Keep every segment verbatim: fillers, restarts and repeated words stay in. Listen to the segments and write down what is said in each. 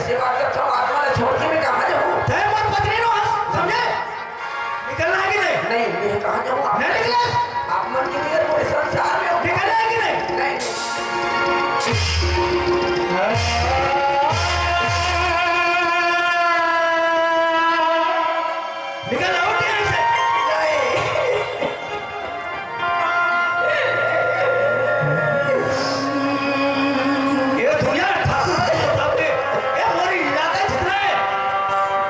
ये बात करता हूँ, आत्मा ला छोड़ के मैं कहाँ जाऊँ? तैं मोर पत्नी नो हस, समझे? निकलना है कि नहीं? नहीं, मैं कहाँ जाऊँ? आप नहीं निकले। आप मन के लिए पूरे संसार में निकलना है कि नहीं? नहीं, नहीं। निकल आओ यहाँ से। नहीं। ये दुनिया ठाकुर भानु प्रताप के, ये मोर इलाका जितना है,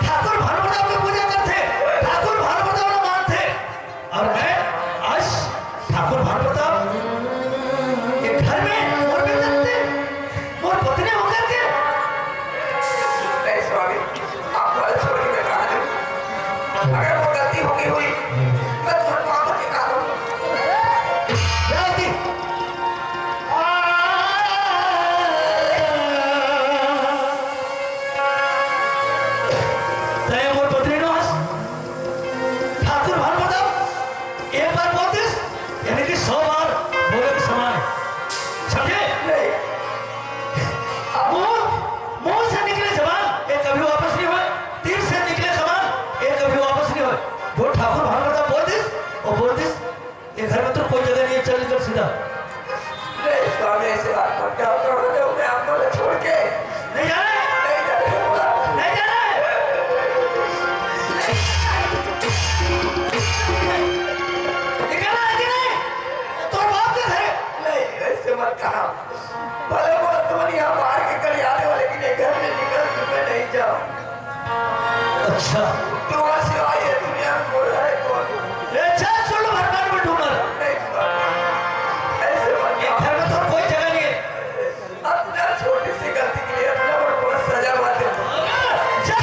ठाकुर भानु प्रताप की पूजा करते, ठाकुर भानु प्रताप को मानते। और मैं आज ठाकुर भानु प्रताप के घर में मोर बेइज्जती, मोर पत्नी होकर के। नहीं स्वामी, आप घर छोड़ के मैं कहाँ जाऊँ? अगर वो गलती होगी हुई, मैं तुम्हारे माँ के कहा दूँ। गलती। तय मोर पत्नी नो हस। ठाकुर भानु प्रताप एक बार बोल दिस, यानी कि सौ बार बोले के समान है। समझे? नहीं। मुंह, मुंह से निकले जबान, ये कभी वापस नहीं होए। तीर से निकले कमान, ये कभी वापस नहीं होए। जो ठाकुर भानु प्रताप बोल दिस, वो बोल दिस। ये घर में तो कोई जगह नहीं है, चल निकल सीधा। नहीं स्वामी, ऐसे बात मत कहो, कहाँ जाऊँ मैं आप लोग छोड़ के? नहीं जाना है? नहीं जाना है। नहीं जाना है? निकलना है कि नहीं? तो बाप के घर है। नहीं, ऐसे मत कहा। भले वो तुम्हारी यहाँ मार के कर आने वाले, लेकिन ये घर में निकल के मैं नहीं जाऊँ। अच्छा। तुम्हारे सिवाय ये दुनिया में कोई है कौन? ए, चल, चलो, भगवान को ढूंढो। नहीं, ऐसे मत ये कहा। घर में तो कोई जगह नहीं है। अपना छोटी सी गलती के लिए अपना बड़ा बड़ा सजा मत दे। चल।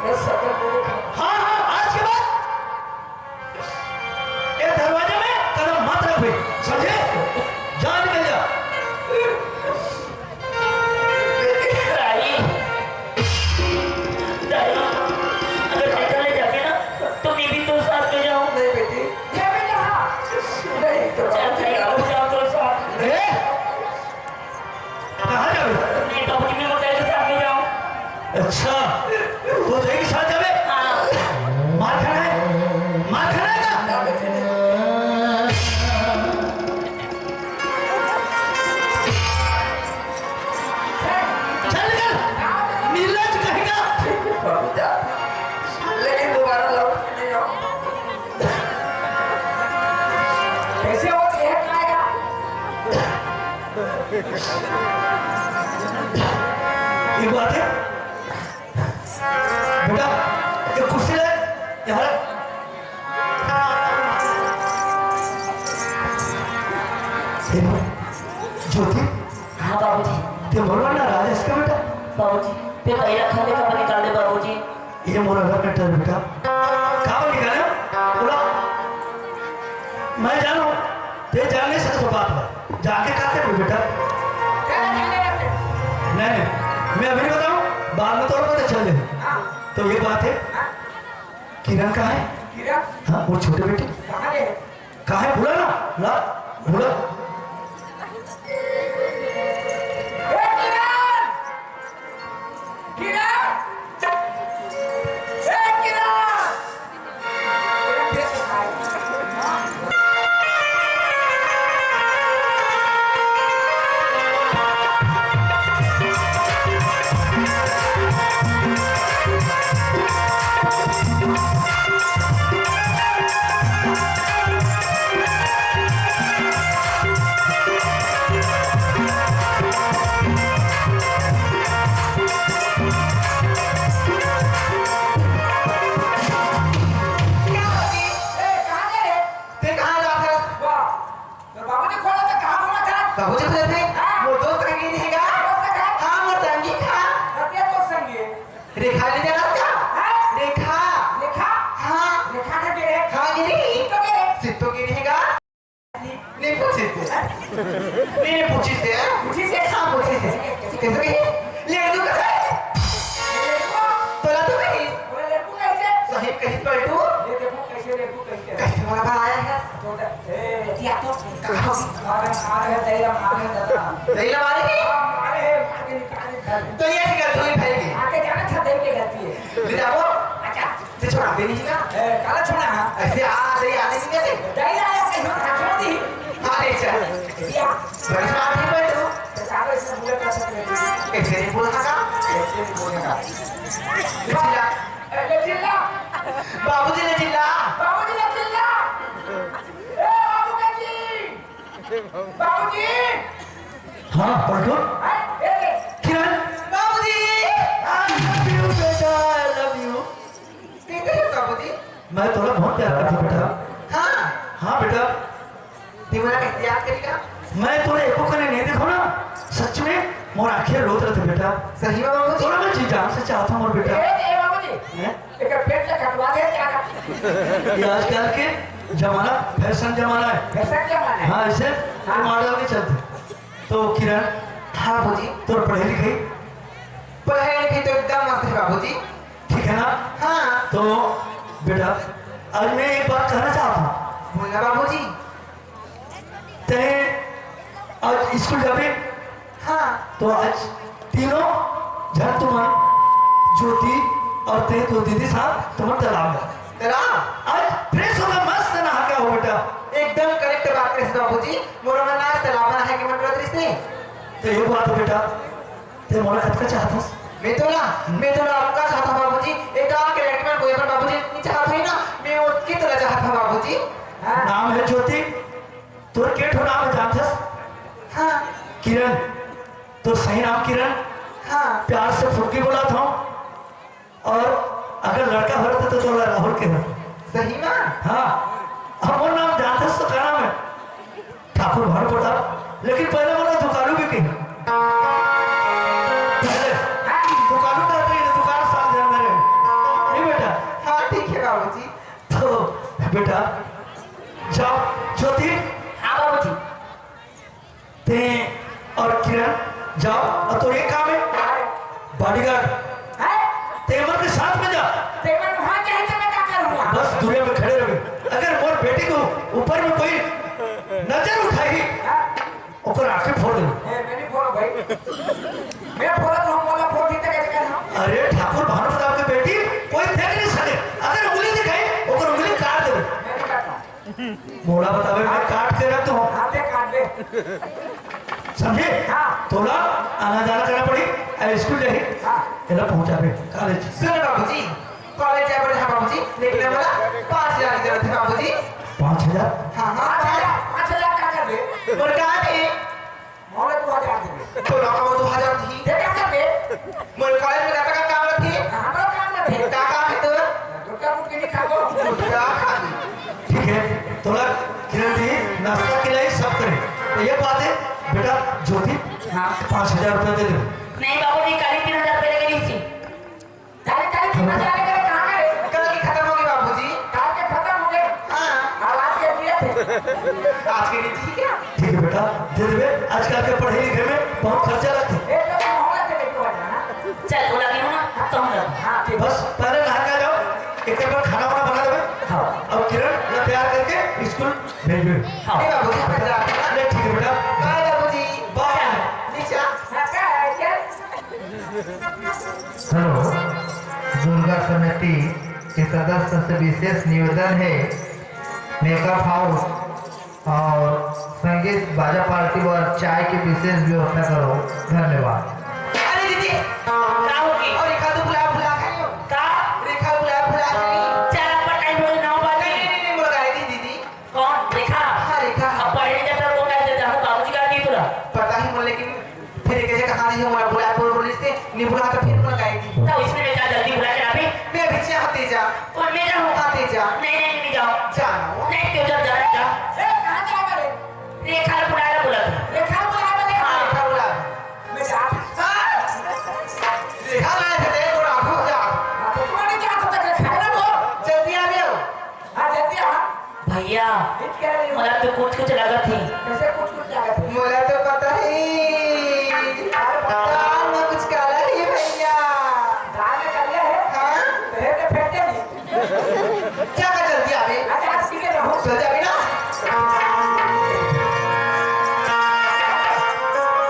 हाँ, हाँ, आज के बाद ये दरवाजे में कदम मत रख बे, समझे? जा, निकल जा। दाई, दाई, अगर बेटा ले जाते ना, तो मैं भी तो साथ में जाऊं। नहीं बेटी। ये भी यहाँ। नहीं तो चल, दाई, आओ, जाओ तो साथ। ए? कहाँ जाओ? नहीं, बाबूजी, मैं बताया तो साथ में जाऊं। अच्छा, वो तो एक साथ जावे? हाँ। मार खाना है? मार खाना है ना? चल निकल, निर्लज कहेगा। लेकिन दोबारा लौट के नहीं आऊंगा। कैसे हो, ये खाएगा? ये बात है। बेटा, ये कुर्सी ले, यहाँ रख। ए, ज्योति। हाँ बाबूजी। ते बोलो ना, राजेश का बेटा। बाबूजी, ते पहिला खाते का निकाल दे बाबूजी। ये मोर अलग बेटा है बेटा। का बन निकाले? बोला। मैं जानू, ते जान नहीं सकते बात है। जाके का करबे बेटा? नहीं, नहीं, मैं अभी नहीं बताऊं, बाद में तोर पता चल जाए। तो ये बात है, किरण कहाँ है? किरण? हाँ, वो छोटे बेटे। कहाँ है? कहाँ है? बुला ना, ला, बुला। ए किरण! किरण! ए किरण! तोर बाबूजी खोला तो कहाँ घूमत हस? बाबूजी खोले थे? हाँ। मोर दोस्त का गिरी है का? दोस्त का? हाँ, मोर संगी का। तो के दोस्त संगी? रेखा नहीं जानत का? हाँ? रेखा। रेखा? हाँ। रेखा का गिरी है? हाँ, गिरी। तो गिरी। सिद्धू गिरी है का? नहीं पूछी से। नहीं, नहीं पूछी से, हाँ? पूछी से? हाँ, पूछी से। कैसे कही? ले तू कैसे? ले तू? तोला तो कही। बोले ले तू कैसे? सही कही पलटू। ये देखो कैसे ले तू कैसे? कैसे वाला आया है? तो ए, दिया तो। कहाँ? मारे, मारे, दे ला, मारे, दे ला। दे ला मारे? हाँ, मारे, मार के निकाल दे घर। तो ये क्या तू ही भाई की? आके जाना था, दे के जाती है। ले जाओ। अच्छा। ते छोड़ा दे नहीं का? ए, काला छोड़ा, हाँ। ऐसे आ, दे, आ, दे नहीं का दे? दे ला, ऐसे ही छोड़ दी। हाँ, ले चल। दिया। बड़ी बात है भाई तू। तो चारों इससे बोले कर सकते हैं। कैसे नहीं बोलना का? कैसे नहीं बोलने का? चिल्ला। ए, ले चिल्ला। बाबूजी ने चिल्ला। बाबूजी ने चिल्ला। ए, बाबू का जी। बाबूजी। हाँ, पलटू। हाँ, ए, ए। किरण। बाबूजी। I love you, बेटा, I love you। कैसे हो बाबूजी? मैं तोला बहुत प्यार करता हूँ बेटा। हाँ। हाँ बेटा। ते मोला कैसे याद करेगा? मैं तोला एको कने नहीं देखो ना, सच में मोर आँखें रोत रहते बेटा। सही में बाबूजी? तोला मैं जी जान से चाहता हूँ मोर बेटा। ए, ए बाबूजी। हैं? एक पेट से कटवा दे क्या? ये आजकल के जमाना, फैशन जमाना है। फैशन जमाना है। हाँ, ऐसे हाँ। मार डाल के चलते। तो किरण। हाँ बाबूजी। तोर पढ़े लिखे? पढ़े लिखे तो एकदम मस्त है बाबूजी। ठीक है ना? हाँ। तो बेटा, आज मैं एक बात कहना चाहता हूँ। बोलना बाबूजी। ते आज स्कूल जाबे? हाँ। तो आज तीनों झन तुमन, ज्योति और ते तो दीदी साथ तुमन तालाब जा। तालाब? आज फ्रेश होकर मस्त नहा के आओ बेटा। एकदम करेक्ट बात कहे बाबूजी। मोर मन आज तालाब नहाए के मन करत रहिस ने। तो ये बात है बेटा, ते मोला कतका चाहथस? मैं तो ना, मैं तो ना आपका चाहता हूँ बाबूजी। एक आध के लड़की मन कोई अपन बाबूजी इतनी चाहत है ना, मैं उतनी तरह चाहता हूँ बाबूजी। हाँ। नाम है ज्योति, तोर के ठो नाम है जानथस? हाँ। किरण, तोर सही नाम किरण? हाँ। प्यार से फुग्गी बोलत हूँ। और अगर लड़का हो रहता तो तोला राहुल के हो। सही में? हाँ। अब वो नाम जानथस तो का नाम है? ठाकुर भानु प्रताप। लेकिन पहले बोला दुकानू भी कही। पहले दुकानू कहते हैं, दुकान साल ध्यान में रहे। बेटा, जाओ, ज्योति। हाँ बाबूजी। ते और किरण जाओ, और तो ये काम है, बॉडीगार्ड। हैं? ते मन के साथ में जा। ते मन वहाँ के है तो मैं क्या करूँगा? बस दूरिया में खड़े रहे। अगर मोर बेटी के ऊपर में कोई नजर उठाई, हाँ। ओकर आँखें फोड़ देबे। ए, मैं नहीं फोड़ो भाई। मैं फोड़ा तो हम वाला फोड़ देते कैसे कर हम? अरे ठाकुर भानु प्रताप के बेटी, कोई देख नहीं सके। अगर उंगली दिखाई, ओकर उंगली काट देबे। मैं नहीं काटता। मोला बतावे, मैं काट के रख दूँ। हाँ, दे काट दे। समझे? हाँ। तोला आना जाना करना पड़ी, अरे स्कूल जाही। हाँ। एला पहुँचाबे कॉलेज। सुन बाबूजी, कॉलेज जाए बर, हाँ बाबूजी, लेकिन मोला पाँच हजार की जरूरत है बाबूजी। पाँच हजार? हाँ, हाँ, पाँच हजार, पाँच हजार का कर दे। मोर का है? मोला दो हजार दे। तो रखा वो दो हजार दी। दे का कर दे? मोर कॉलेज में जाता का काम रखी? हाँ, तो काम रखी। का काम है तो? गुटखा गुटखी नहीं खाबो। गुटखा खा ली। ठीक है, तोला किरण दी नाश्ता खिलाई, सब करे। तो ये बात है, बेटा ज्योति, हाँ। पाँच हजार रुपया दे दे। नहीं बाबूजी, कल ही तीन हजार रुपया लेके दी थी। काली, काली, कितना जाने का, कहाँ का है? कल की खत्म होगी बाबूजी। काल के खत्म हो गए। हाँ। और आज के दिए थे। आज के दिए थी क्या? ठीक है बेटा, दे देबे। आजकल के पढ़े लिखे में बहुत खर्चा लगता है। ए, तो तुम हो लगते बेटी वाला ना। चल, बोला भी हो ना, अब तो हम लोग। हाँ, ठीक। बस पहले नहा के आ जाओ, एक बार खाना वाना बना देबे। हाँ। और किरण ला तैयार करके स्कूल भेज दे। हाँ। ठीक है बाबूजी, मैं जा रहा हूँ। ले ठीक है बेटा। बाय बाबूजी। बाय। नीचा। हाँ, क्या है, क्या? हेलो, दुर्गा समिति के सदस्य से विशेष निवेदन है, मेकअप हाउस और संगीत बाजा पार्टी बर चाय की विशेष व्यवस्था करो। धन्यवाद। अरे दीदी, का होगे? और रेखा तो बुला, बुला के आइयो। का? रेखा बुला, बुला के आइयो। चार पर टाइम हो, नौ बजे। नहीं, नहीं, नहीं, बुला के आई दीदी। कौन? रेखा? हाँ, रेखा। अब पढ़े नहीं जाता, कौन डाल देता है? बाबूजी का की तुला? पता ही बोले, लेकिन फिर एक जगह कहाँ नहीं हूँ, मैं बुला, बोल, बोल इससे, नहीं बुला तो फिर कौन गाएगी? तो इसमें मैं जा, जल्दी बुला के ला बे। मैं अभी जा, दे जा। कौन मैं जाऊँ? हाँ, दे जा। नहीं, नहीं, नहीं जाओ। जा ना वो। नहीं, क्यों जा, जा, जा। ए, कहाँ जा रहे? रेखा बुला रहा, बोला था। रेखा बुला रहा, रेखा। हाँ। रेखा बुला। मैं जा। हाँ। रेखा लाए थे, देख, थोड़ा आगू जा। हाँ, तो तुम्हारे क्या होता है? खाना दो। जल्दी आ जाओ। हाँ, जल्दी आ। भैया, ठीक कह रही हो। मोला तो कुछ कुछ लगत हे। कैसे कुछ कुछ लगत हे? मोला तो पता ही। अरे, पता। कान में कुछ काला ही भैया। कान में काला है? हाँ। तो है तो फेंक दे। जा का जल्दी आवे। अच्छा, आज सीधे रहो। जल्दी आवे ना।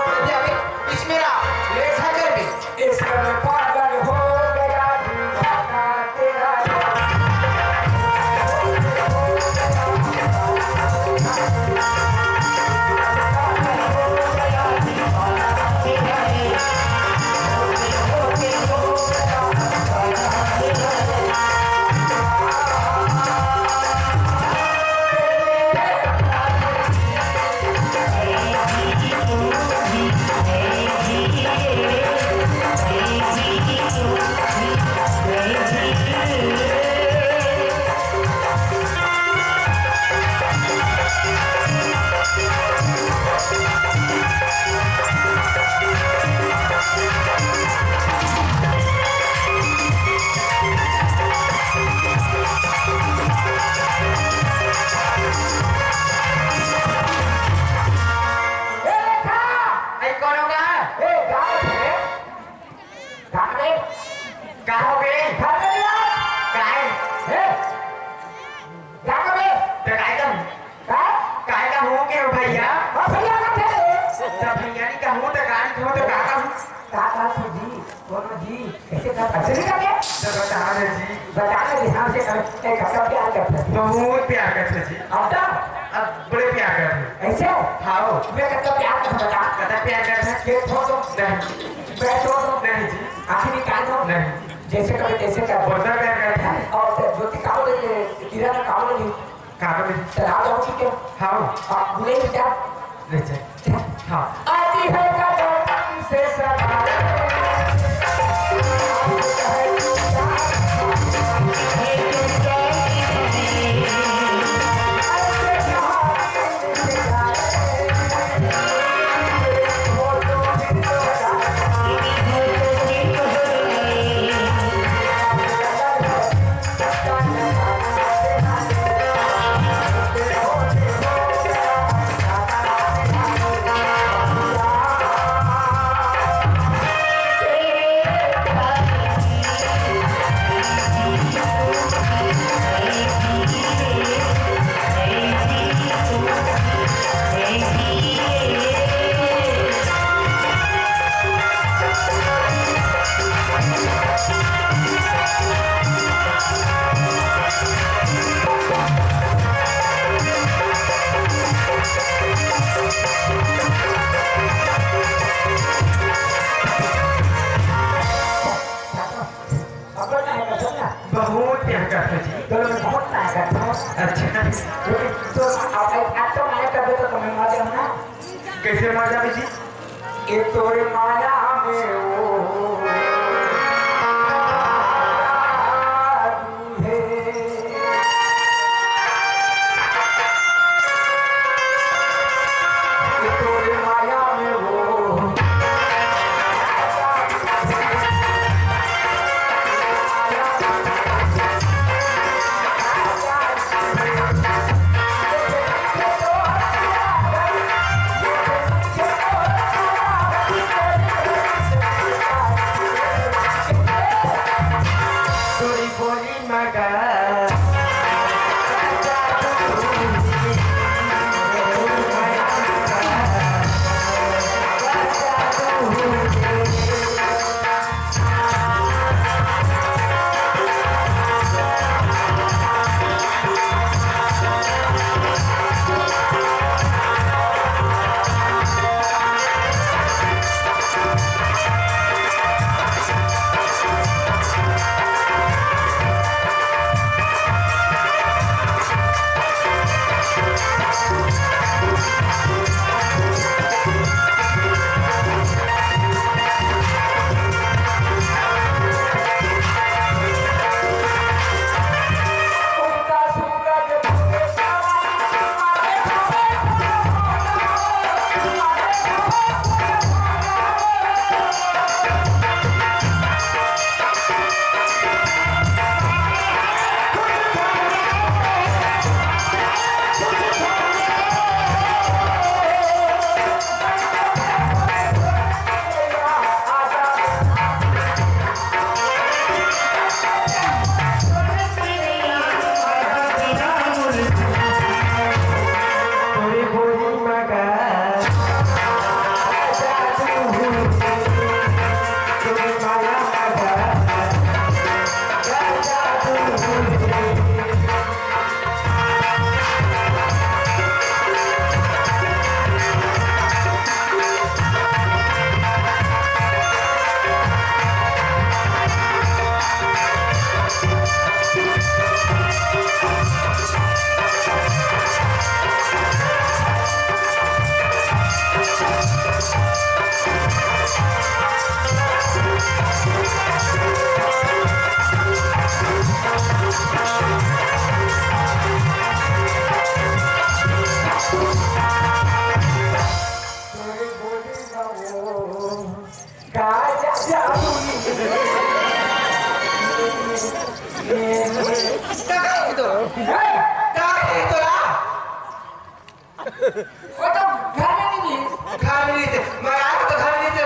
जल्दी आवे। इसमें ना, लेट ना कर भी। इश्क में पागल हो गया दीवाना तेरा। ए, रेखा! ए, कौन होगा? ए, गाय है। गाय में। का हो गए? घर में नहीं आ। काय? ए, गाय में। तो काय कम? का? काय का हो गए भैया? हाँ, भैया का थे। तो भैया नहीं कहूँ तो गाड़ी हो तो का कहूँ? का, का सुजी? कोनो जी, कैसे कर, ऐसे नहीं करते? तो बता दे जी। बता दे जी, हमसे कर, एक घंटा प्यार करते हैं। बहुत प्यार करते जी। अब तो? अब बड़े प्यार करते हैं। ऐसे? हाँ। मैं कितना प्यार करता बता। कितना प्यार करते हैं? ये छोड़ दो। नहीं। मैं छोड़ दो। नहीं जी। आँखें निकाल दो। नहीं। जैसे कभी तैसे कर दो। बहुत प्यार करते हैं। और फिर ज्योति का बोले, ये किरण का बोले, कागज में। चला जाओ, ठीक है। हाँ। आप बोले क्या? ले चल। हाँ। आती है गगन से सवारी। बहुत प्यार करथो जी। तो मैं बहुत प्यार करथो। अच्छा। तो, तो आप, आप तो मना कर दे तो मैं मर जाऊँ ना। कैसे मर जाबे जी? ये तोरे माया में वो जादू है। ये तोरे माया में वो का कही तोला? का कही तोला? वो तो घर में नहीं है। घर में नहीं थे। मैं आया तो घर में नहीं थे।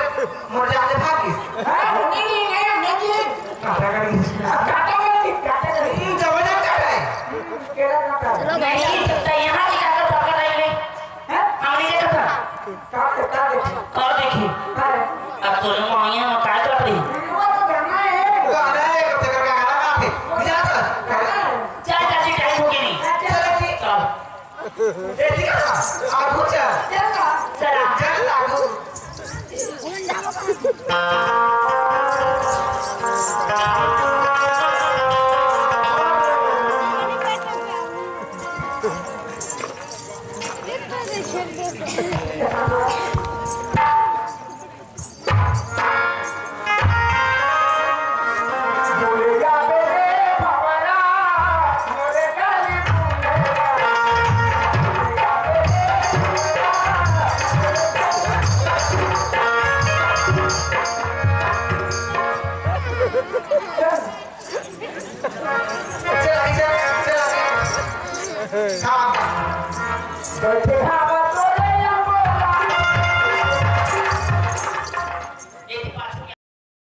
मोर जान ले भागिस। हाँ, नहीं, नहीं, नहीं, नहीं, नहीं। काटा कर नहीं। काटा कर नहीं, काटा कर नहीं। हम्म, जबरदस्त काटा है। केरा काटा है। नहीं, तो यहाँ की काटा पकड़ रही है। हैं? हमने देखा था। का, का देखी? का देखी? हाँ। अब तोरे माया में काय करत रही? वो तो गाना है। गाना है, कब तक का गाना गाते? बुझा था? हाँ। चल, जल्दी टाइम हो गया नहीं। चल, ठीक। चल। ए, ठीक है, आगू चल। चल, चल। चल, आगू। चल, चल, चल, चल। हाँ। बैठे हाँ।